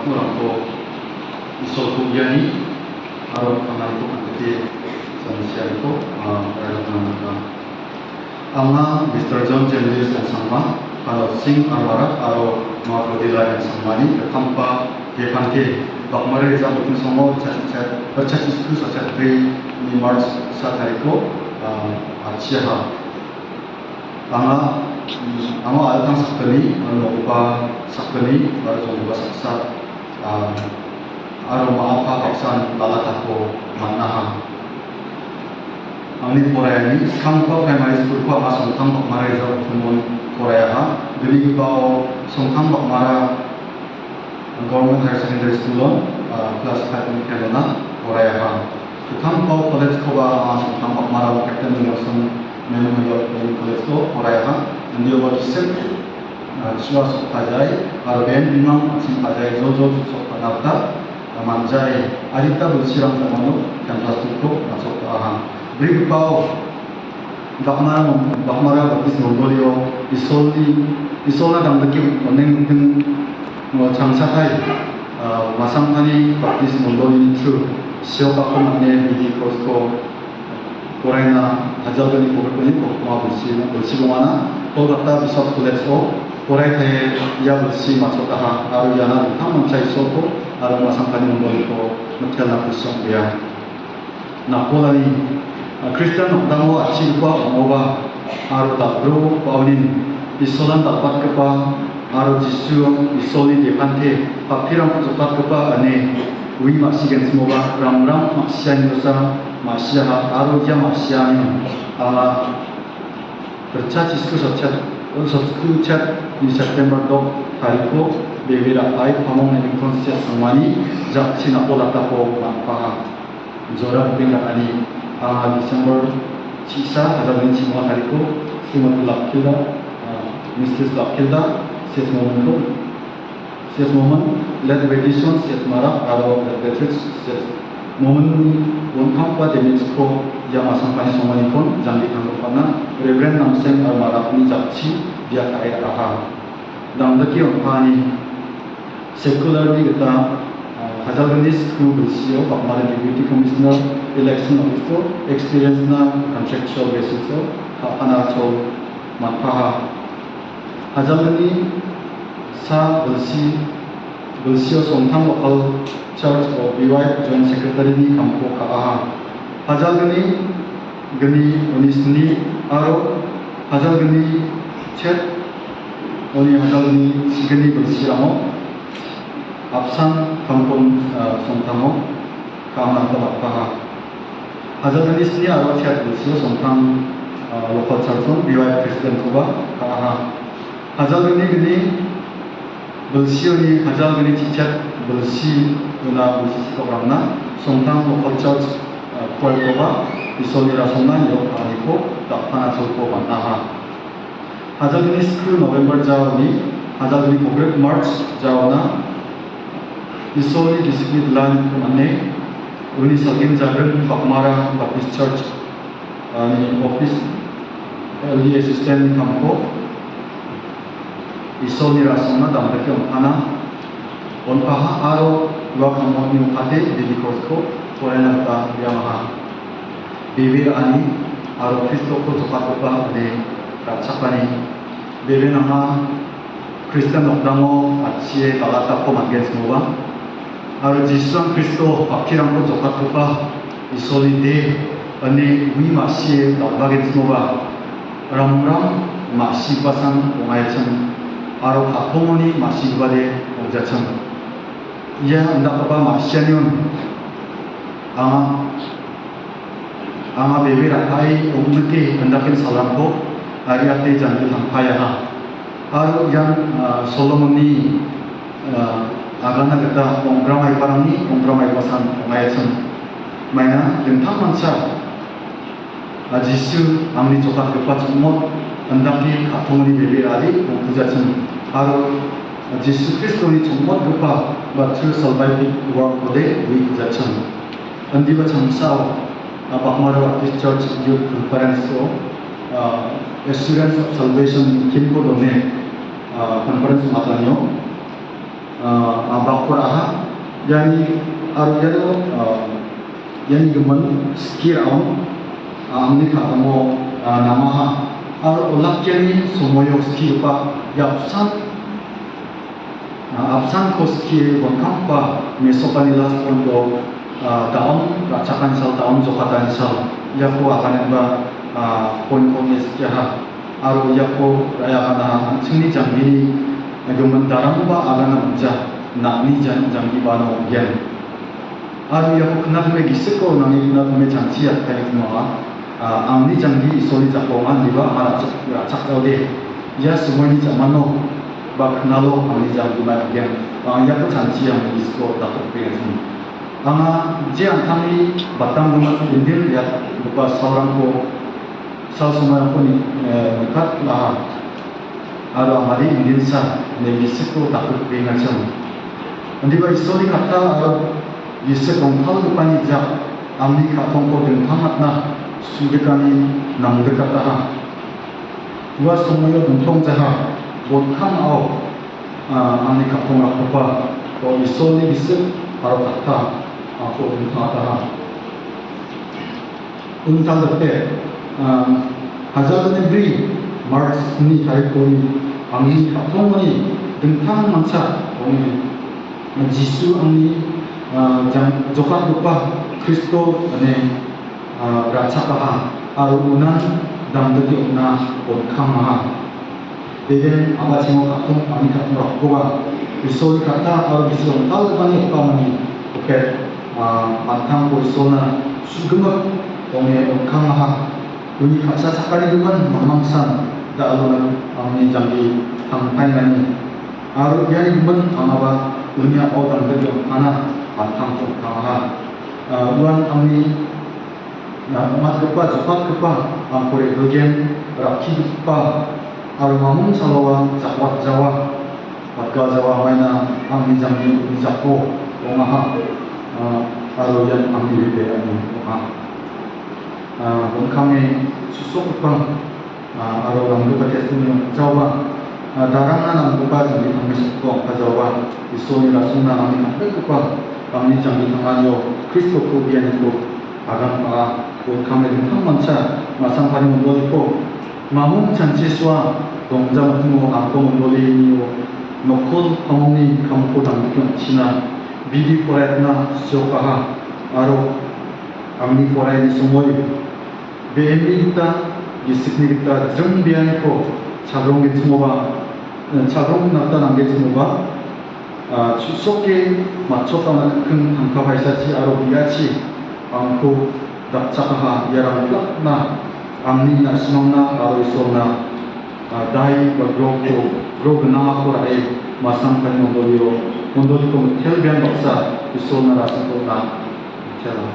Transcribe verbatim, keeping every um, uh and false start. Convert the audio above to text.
Rangko Isolko uiani aro ka·aniko kangkite samsianiko, ah, rairatna nangka. Anga Mister John James Sangma, Phanot Singh Armarak aro Ma Prodila Sangmani rikgipa Gepante Bakmara Rijang Botinsongo Chachis-, Chachis-, Chachis-, Chachis-, March sa tariko, ah, atchiaha. Anga, anga a·tang sakgni, aro nokgipa sakgni, aro jonggipa saksa, ah, aro ma·a pa baksan dal·atako man·aha. Angni poraiani skanggipa primary school-ko anga Songtang Bakmara Rijang Botinsongon poraiaha. Gnigipao Songtang Bakmara Government Higher Secondary School-on, ah, class five-ni ten-ona poraiaha. Kutangpao college-koba anga Songtang Bakmara Captain Williamson Memorial College-ko poraiaha. Indioba gisik, ah, chua sok pajai, aro ben bimang an·ching pajai, jol jol sok pajai, ah, manjai, adita bilsirang samano campus-ko matchotaaha. Brigipao Bakmara, Bakmara Baptist Mondolio Isolni, Isolna dangdike on·engting, o, changsatai, ah, Masangpani Baptist Mondolini through siokako mane B D course-ko poraina hajalgni pogipani kokma bilsi, bilsi bongana. Kolkata Bishop College-o poraitaie ia bilsi matchotaha aro iana dingtang mancha Isolko aro Masangpani Mondoliko mitelna kusi ong·bea. Napolani, a, Kristian nokdango atchigipa ong·oba aro dal·bro ba·onin Isolan dal·batgipa aro Jisu Isolni depante pappirangko jokatgipa ine ui ma·sigenchimoba ramram ma·sianikosa ma·siaha aro ia ma·siani anga Ritchard Sisku Sotchet, Sotchet ni September dok tariko bebe ra·ai Pamong Ellington State Sangmani jakchi napolatako man·paha. Jora bibeng ra·ani anga December chisa hajalni chimonga tariko Srimati Lapkilda, ah, Mistress Lapkilda, State Sangmani Sesmoman, Late Redison Sesmarak aro Late Beatrice Sesmomanni wontanggipa damage-ko ia Masangpani songmanikon janggi tangkipana Reverend Namseng aro Marakni jakchi bia ka·e ra·aha. Dangdake on·paani secular-ni gita, ah, hajalgni sku bilsio Bakmara Deputy Commissioner Election Office-o experience-na contractual basis-o ka·pana chol man·paha. Hajalgni sa bilsi, bilsio Songtang Local Church of B Y F Joint Secretary-ni kamko ka·aha. Hajalgni gni oni sni aro hajalgni chet oni hajalgni signi bilsirango apsan kamkon, ah, Songtango ka·na gita man·paha. Hajalgni sni aro chet bilsio Songtang, ah, Local Church-on B Y F President-koba ka·aha. Hajalgni gni bilsioni hajalgni chichet bilsi una bilsi sikrokramna Songtang Local Church, ah, choir-koba Isolni rasongna iok ka·aniko dal·pana cholko man·aha. Hajalgni sku November jaoni, hajalgni pogrik March jaona, Isolni gisikni dilaniko mane, uni salgim jagrin Bakmara Baptist Church, ah, ni office, L D assistant kamko, Isolni rasongna damdake on·pana, on·paha aro ua kamokni ong·kate bibikos-ko poraianata biamaha. Bebe ra·ani aro Kristoko jokatgipa ine ra·chakani. Bebe nanga Kristian nokdango atchie dal·atako man·genchimoba. Aro Jisuan Kristo pakkirangko jokatgipa Isolni de ine ui ma·sie dal·bagenchimoba. Ramram ma·sigipasan ong·aichim aro ka·tongoni ma·sigipade ong·jachim. Ia indakgipa ma·sianion anga, anga bebe ra·ai ong·mite indake salrangko ariate janggil tangpaeaha. Aro ian, ah, Solomonni, ah, agana gita ong·gramaiparangni ong·gramaipasan ong·aichim. Maina dingtang mancha, ah, Jisu angni jokatgipa chongmot indake ka·tongoni bebe ra·e ong·kujachim. Aro Jisu Kristoni chongmotgipa ba true salvific work-ode uikujachim. Indiba changsao, ah, Bakmara Baptist Church Youth Conference-o, ah, Assurance of Salvation theme-ko done, ah, conference ong·atanio. ah, ah, bakko ra·aha. Iani, aro iano, ah, iani gimin skie ra·ong, ah, angni ka·tango, ah, namaha. Aro olakkiani somoio skigipa ia apsan, ah, apsanko skie bonkanggipa mesokani last point-o, ah, da·on ra·chakani sal, da·on jokatani sal, iako aganenba, ah, point-ko ine skiaha. Aro iako ra·e agana an·chingni janggini gimin darangba agana man·ja, na·ni jan-, janggibano ong·gen. Aro iako knatime gisiko nangni knatime janchi atkainga, ah, angni janggi Isolni jako ong·a, indiba anga ra·chak-, ra·chakjaode. Ia somoini ja·mano ba knalo angni janggi mai ong·gen. Anga iako janchi angni gisiko dakgrikbeengachi. Anga je an·tangni batanggimin indin riatgipa salrangko, sal somoirangko ni-, eh, nikatlaha. Aro amade indinsa ine gisiko dakgrikbeengachim. Indiba Isolni katta aro gisik rongtalgipani jak angni ka·tongko dingtangatna su·dikani namdikataha. Ua somoio dingtongjaha, botkang a·o, ah, angni ka·tongrakgipa, o Isolni gisik aro katta, angko dingtangataha. Ungtangdake, ah, hajalni bri March ni tarikoni angni ka·tongoni dingtang mancha ong·e, Jisu angni, ah, jang-, jokatgipa Kristo ine, ah, ra·chakaha aro unan damdike on·na on·kangaha. Beben a·bachengo ka·tong, angni ka·tongrakkoba Isolni katta aro gisik rongtalgipani okamani poket, ah, an·tangko Isolna su·gimik ong·e on·kangaha. Uni ka·sa chakani gimin mangmangsan da·alona angni janggi tangpaimani. Aro iani gimin angaba uni a·ao damdike on·ana an·tangko on·kangaha. Ah, uan angni na ong·atgipa, jokatgipa, angko re·bilgen, rakkigipa, aro mamung saloa, jakwatjawa, watgaljawa maina angni janggi uni jako ong·aha, ah, aro ian angni bebe ani ong·a. Ah, bonkange su·sokgipa, ah, aro namgipa testimony ong·jaoba, ah, darangna namgipa janggi tangmesokko ong·pajaoba, Isolni rasongna angni tangpekgipa, angni janggi tanganio Kristoko bianiko aganpa·a. Bonkange dingtang mancha, masangpani mondoliko, mamung chanchesua, dongja mitingo angko mondolinio nokol pamongni kamko damdike ong·china, bidi poraiatna siokaha, aro angni poraini somoi be·enni gita, gisikni gita jringbeaniko chagronggenchimoba, eh, chagrongna gita nanggechimoba, ah, chu·soke matchotangna kikking tangka paisachi aro biachi angko dakchakaha, iarang platna angni na·simangna aro Isolna, ah, dai ba groko, gro gnangako ra·e masangpani mondolio, mondoliko mitelbean baksa Isolna rasongko on·a. Mitela.